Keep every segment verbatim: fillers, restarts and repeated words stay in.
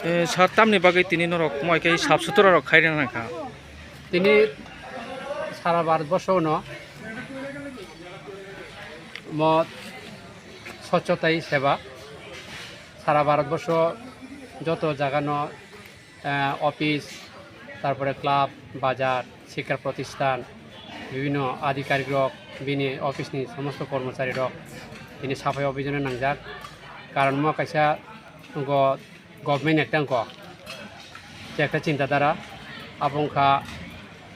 Eh, sir, tamni bagwi tini norok moi khe sap sutra rok khai rwna kha? Tini sara Bharat borsho no mo swchhota hi seva, sara Bharat borsho joto jaga no, eh, office, tarpore club, bazar, sikha protisthan, bibhinno adhikarik rok, bini office ni somosto kormochari rok tini saphai obhijano nangjak. Karon mo kaisa go government ekta wngkha, je ekta chinta dhara, abo wngkha,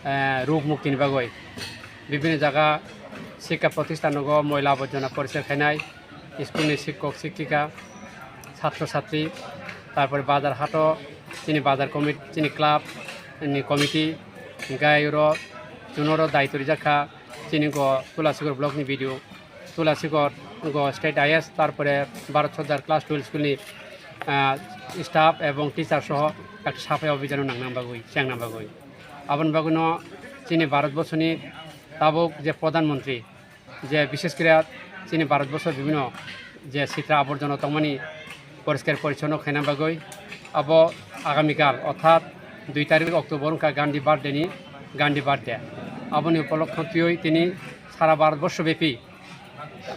eh, rug mukti ni bagwi. Bibhinno jaga sikha protisthan rogo moila aborjona poriskar khainai, school ni sikkok sikkika, satro satri, tarpore bazar hato chini bazar committee, chini club ni committee, hingke oro chunoro daityo rijak kha chini go Tulasigor block ni B D O, Tulasigor go state I A S, tarpore Bharat Sardar class twelve school ni, ah, staff ebong teacher soho ekta saphai obhijano nangnang bagwi, chengnang bagwi. Aboni bagwino chini Bharat borsoni tabuk je Pradhan Mantri, je bishesh kore chini Bharat borsor bibhinno je sitra aborjona tongmani poriskar porichonno khaina bagwi, abo agamikal orthat dui tarik October wngkha Gandhi birthday ni, Gandhi birthday. Aboni upolokho twiwi tini sara Bharat borsho bepi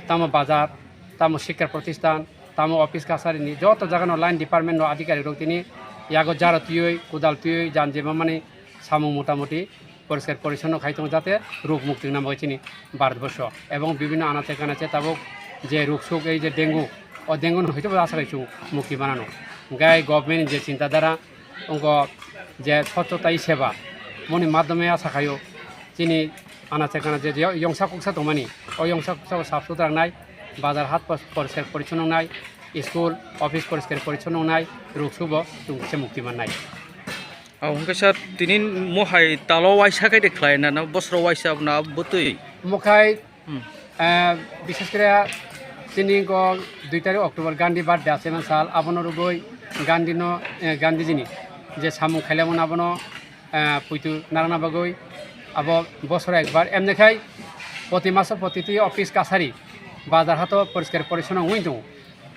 tamo bazar, tamo sikha protisthan, tamo office kasarini joto jagano line department no adhikarik rok tini yago jaro twiwi, kodal twiwi, jan jemamani samung motamoti poriskar porichonno khai tongo, jate rug mukti wngna bagwi chini Bharat borsho ebong bibhinno anache kanache tabuk je rug suk, ei je dengue, o dengue no hoite bo asa khai chwng mukti manano. Hingke government ni je chinta dhara, wngkha je swchhota hi seva, moni madhyome asa khaio chini anache kanache je yongsa kuksa tongmani, o yongsa kuksa o sap sutra wngnai, bazar hat pos-, poriskar porichonno wngnai, school, office poriskar porichonno wngnai, rug suk bo chwng kisa mukti mannai. Abo hwnkhe sir, tini mohai talo waisa khe de khlai na, na bosro waisa na bwtwi? Mohai Hmm. Eh, bishesh kore chini go dui tarik October Gandhi birthday ase man sal, abono rugwi Gandhi no, eh, Gandhiji ni je samung khailamo abono, eh, puitu narwkna bagwi abo bosoro ekbar. Emni khai poti maso poti twi office kasari bazar hato poriskar porichonno wngwi tongo.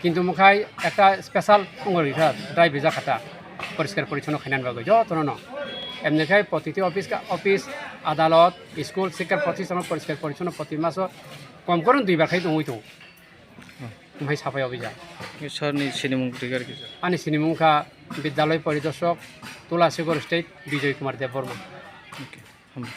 Kintu mohai ekta special wngwi rikha, drive rijak kha ta, poriskar porichonno khainani bagwi jotono no. Emni khai protiti office ka, office, adalot, school, sikha protisthan poriskar porichonno proti maso kom kore dui bar khai tongwi tongo. Mohai saphai obhijak. Sir ni sinimung kwrwi kha kisa? Ani sinimung kha Vidyalaya Poridarshok, Tulasigor State, Bijoy Kumar Debbarma. Okay, hambai.